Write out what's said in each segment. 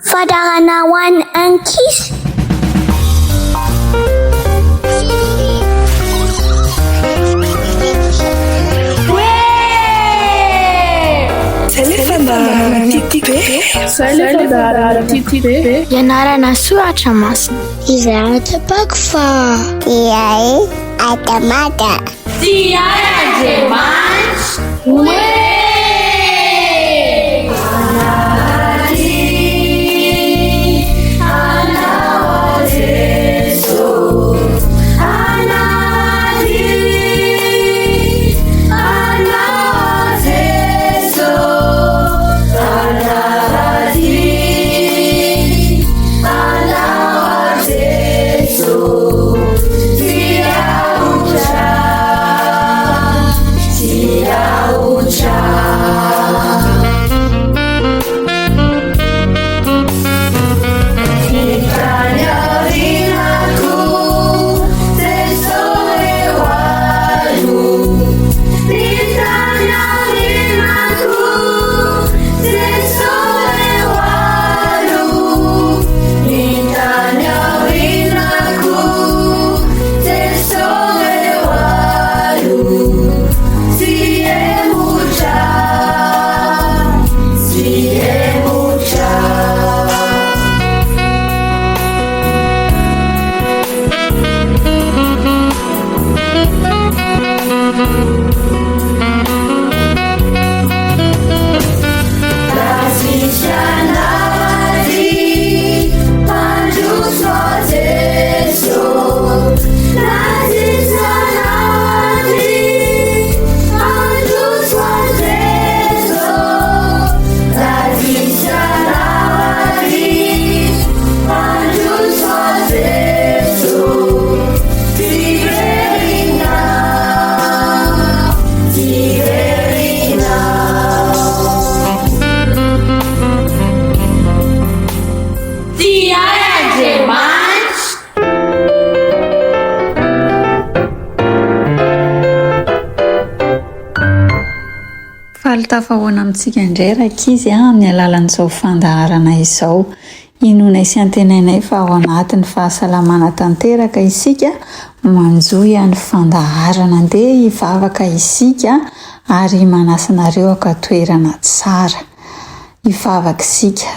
Fadarana ho an'ny ankizy. Ianarana soratra masina. Izay tsapako fa. Iay adamada. Tia ahy Andriamanitra. Hoe. Tia ahy Andriamanitra. Faly tafahoana amintsika indray rankizy amin'ny alalan'izao fandaharana izao. Inoanay sy antenainay fa ao anatin'ny fahasalamana tanteraka isika manjohy ny fandaharana. Andeha hivavaka isika ary manasa anareo haka toerana tsara. Hivavaka isika.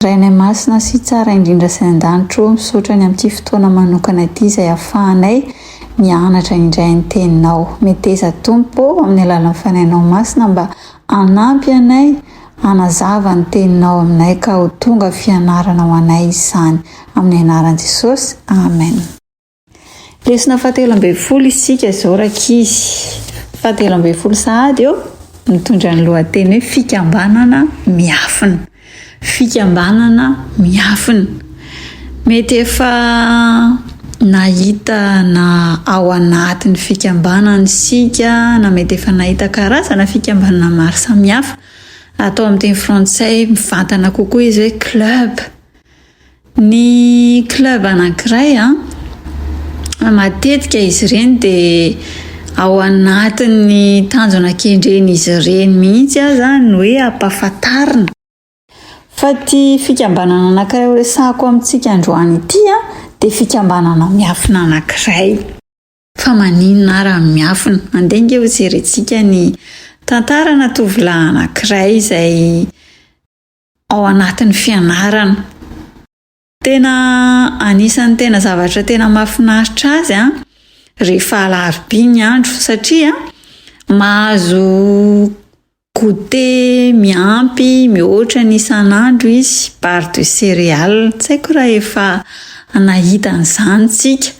Rainay Masina sy Tsara indrindra izay an-danitra ô, misaotra ny amin'ity fotoana manokana ity izay ahafahanay mianatra indray ny Teninao. Meteza Tompo ô, amin'ny alalan'ny Fanahinao Masina mba hanampy anay hanazava ny Teninao aminay ka ho tonga fianarana ho anay izany. Amin'ny anaran'i Jesosy, Amen. Lesona fahatelo ambin'ny folo isika izao rankizy. Fahatelo ambin'ny folo sahady eo, mitondra ny lohateny hoe fikambanana miafina. Fikambanana miafina. Mety efa nahita na ao anatin'ny fikambanana isika na mety efa nahita karazana fikambanana maro samihafa. Atao amin'ny teny frantsay mivantana kokoa izy hoe club. Ny club anankiray an, matetika izy ireny dia ao anatin'ny tanjona kendren'izy ireny mihitsy aza ny hoe ampahafantarina. Fa ity fikambanana anankiray ho resahako amintsika androany ity an, dia fikambanana miafina anankiray. Fa maninona ary no miafina? Andeha ange hojerentsika ny tantarana tovolahy anankiray izay ao anatin'ny fianarana. Tena anisan'ny tena zavatra tena mahafinaritra azy an, rehefa alarobia ny andro satria mahazo goûter miampy mihoatra ny isan'andro izy, barre de céréales, tsy haiko raha efa nahita an'izany tsika.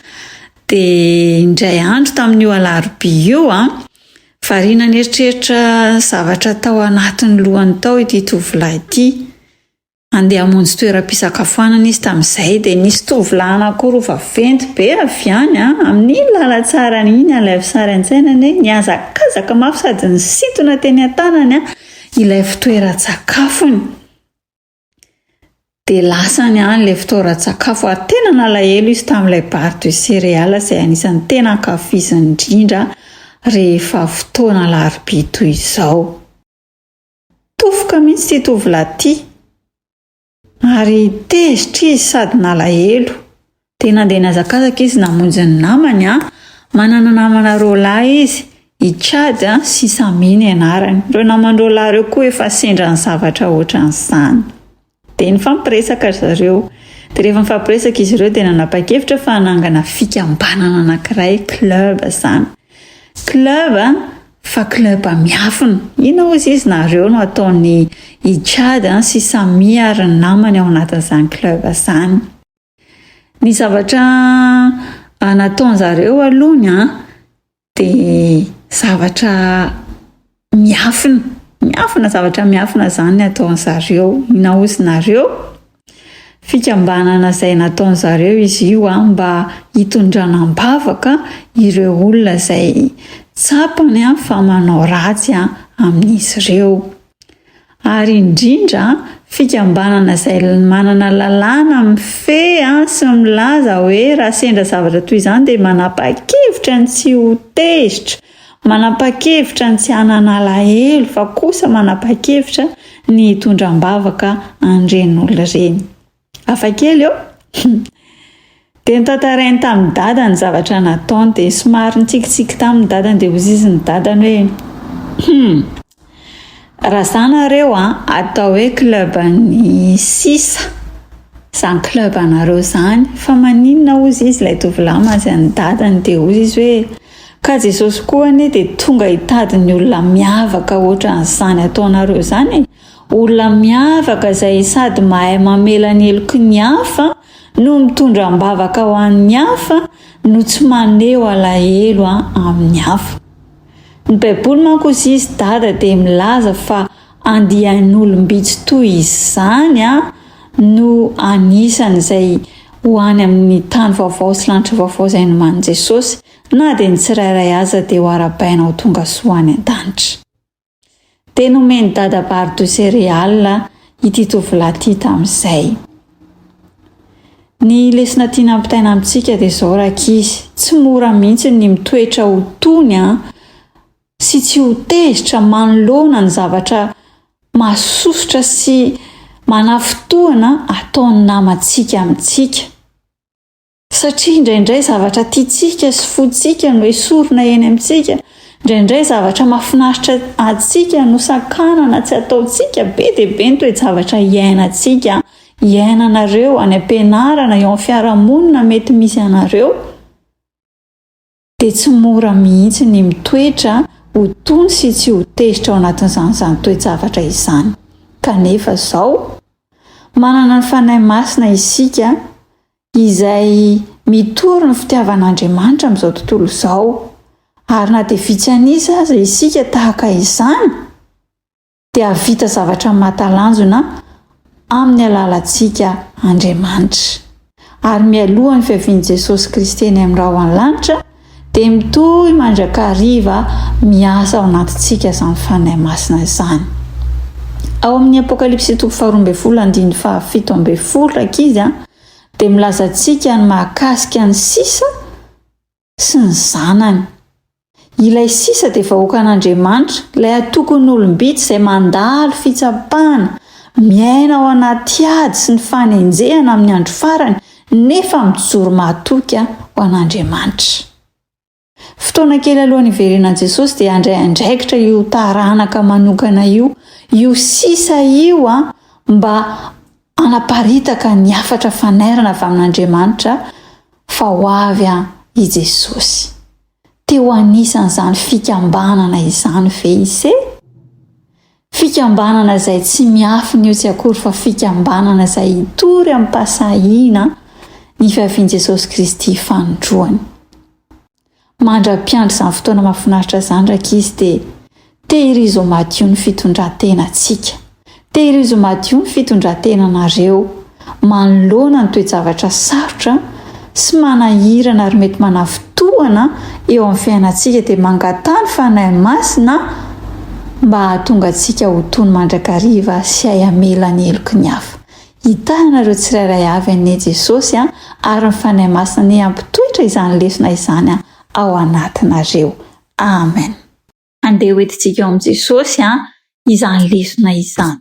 Dia indray andro tamin'io alarobia io an, Variana nieritreritra zavatra tao anatin'ny lohany tao ity tovolahy ity. Handeha hamonjy toeram-pisakafoanana izy tamin'izay dia nisy tovolahy anankiroa vaventy be avy any amin'iny lalantsara iny, alaivo sary an-tsaina anie, nihazakazaka mafy sady nisintona teny an-tanany ilay fitoeran-tsakafony. Dia lasany any ilay fitoeran-tsakafo ary tena nalahelo izy tamin'ilay barre de céréales izay anisan'ny tena ankafiziny indrindra. rehefa fotoana alarobia toy izao. Tofoka mihitsy ity tovolahy ity ary tezitra izy sady nalahelo. Dia nandeha nihazakazaka izy namonjy ny namany. Manana namana roalahy izy, i Chad sy Sammy ny anarany. Ireo namany roalahy ireo koa efa sendra ny zavatra ohatran'izany. Dia nifampiresaka ry zareo. Dia rehefa nifampiresaka izy ireo dia nanapa-kevitra fa hanangana fikambanana anankiray, club izany. Club fa club miafina. Inona hozy izy nareo no ataon'i i Chad sy Sammy ary ny namany ao anatin'izany club izany. Ny zavatra nataon-jareo alohany an, dia zavatra miafina, miafina, zavatra miafina izany ny ataon-jareo. Inona hozy nareo? Fikambanana izay nataon-jareo izy io an, mba hitondrana am-bavaka ireo olona izay tsapany fa manao ratsy amin'izy ireo. Ary indrindra fikambanana izay manana lalàna mifehy sy milaza hoe raha sendra zavatra toy izany dia manapa-kevitra ny tsy ho tezitra, manapa-kevitra ny tsy hanana alahelo fa kosa manapa-kevitra ny hitondra am-bavaka an'ireny olona ireny. Hafa kely eo. Dia notantarainy tamin'i Dada ny zavatra nataony, dia somary nitsikitsiky taminy Dadany, dia hoy izy ny Dadany hoe, Hum, raha za nareo an, atao hoe club an'ny sisa izany club anareo izany, fa maninona hozy izy ilay tovolahy mantsy an'i Dadany, dia hoy izy hoe, ka Jesosy koa anie dia tonga hitady ny olona miavaka ohatran'izany ataonareo izany e! Olona miavaka izay sady mahay mamela ny heloky ny hafa no mitondra am-bavaka ho an'ny hafa no tsy maneho alahelo amin'ny hafa. Ny Baiboly manko hozy izy Dada dia milaza fa andian'olom-bitsy toy izany no anisan'izay ho any amin'ny tany vaovao sy lanitra vaovao izay nomanin'i Jesosy, na dia ny tsirairay aza dia ho arahabaina ho tonga soa any an-danitra. Dia nomen'i Dada barre de céréales ity tovolahy ity tamin'izay. Ny lesona tiana hampitaina amintsika dia izao rankizy, tsy mora mihitsy ny mitoetra ho tony an, sy tsy ho tezitra manoloana ny zavatra mahasosotra sy manafintohina ataon'ny namantsika amintsika. Satria indraindray zavatra tiantsika sy fointsika no esorina eny amintsika, indraindray zavatra mahafinaritra antsika no sakanana tsy ataontsika, be dia be ny toe-javatra iainantsika, iainanareo any am-pianarana, eo amin'ny fiarahamonina mety misy anareo, dia tsy mora mihitsy ny mitoetra ho tony sy tsy ho tezitra ao anatin'izany izany toe-javatra izany. Kanefa izao, manana ny Fanahy Masina isika izay mitory ny fitiavan'Andriamanitra amin'izao tontolo izao, ary na dia vitsy an'isa aza isika tahaka izany, dia hahavita zavatra mahatalanjona amin'ny alalantsika Andriamanitra. Ary mialoha ny fiavian'i Jesosy Kristy eny amin'ny rahona lanitra, dia mitohy mandrakariva miasa ao anatintsika izany Fanahy Masina izany. Ao amin'ny Apokalypsy toko faharoa ambin'ny folo andininy fahafito ambin'ny folo rankizy a, dia milaza antsika ny mahakasika ny sisa sy ny zanany. Ilay sisa dia vahoakan'Andriamanitra, ilay atokon'olom-bitsy izay mandalo fitsapana, miaina ao anaty ady sy ny fanenjehana amin'ny andro farany, nefa mijoro mahatoky ho an'Andriamanitra. Fotoana kely alohan'ny hiverenan'i Jesosy dia handray andraikitra io taranaka manokana io, io sisa io, mba hanaparitaka ny hafatra fanairana avy amin'Andriamanitra fa ho avy i Jesosy. Te ho anisan'izany fikambanana izany ve ise? Fikambanana izay tsy miafina io tsy akory fa fikambanana izay hitory amim-pahasahiana ny fiavian'i Jesosy Kristy fanindroany. Mandra-piandry izany fotoana mahafinaritra izany rankizy dia tehirizo madio ny fitondran-tenantsika. Tehirizo madio ny fitondran-tenanareo manoloana ny toe-javatra sarotra sy manahirana ary mety manafintohana eo amin'ny fiainantsika dia mangataha ny Fanahy Masina mba hahatonga antsika ho tony mandrakariva sy hay hamela ny heloky ny hafa. Hitahy anareo tsirairay avy anie Jesosy a, ary ny Fanahy Masina anie hampitoetra izany lesona izany ao anatinareo. Amen. Andeha hoentintsika ao amin'i Jesosy izany lesona izany.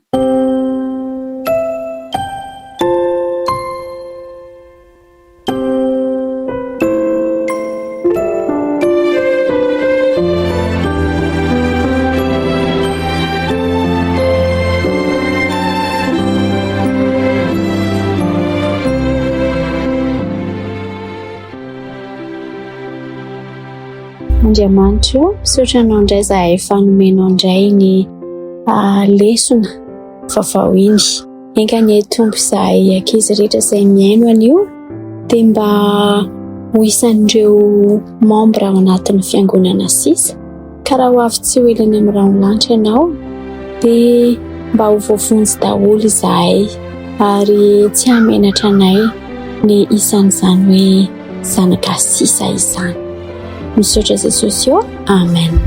Andriamanitra o, misaotra anao indray izahay fa nomenao indray ny ah, lesona vaovao iny. Enga anie Tompo izahay ankizy rehetra izay mihaino anio dia mba ho isan'ireo membre ao anatin'ny fiangonana sisa ka raha ho avy tsy ho ela any amin'ny rahon'ny lanitra ianao dia mba ho voavonjy daholo izahay ary tsy hahamenatra anay ny isan'izany hoe zanaka sisa izany. Misaotra Jesosy ô. Amen.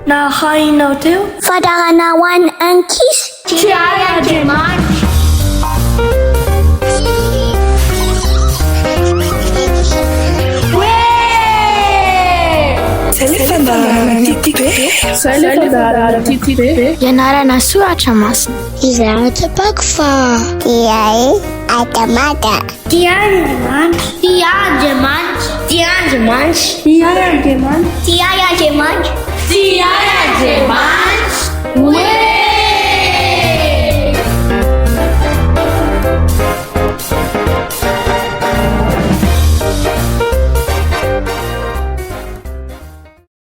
Narahinao teo. Fadarana ho an'ny ankizy. Tsy hay Andriamanitra. Ianarana soratra masina. Izaho tsapako fa tia Andriamanitra. Tia Andriamanitra. Tia Andriamanitra. Tia Andriamanitra. Tia Andriamanitra. Tia Andriamanitra. Tia.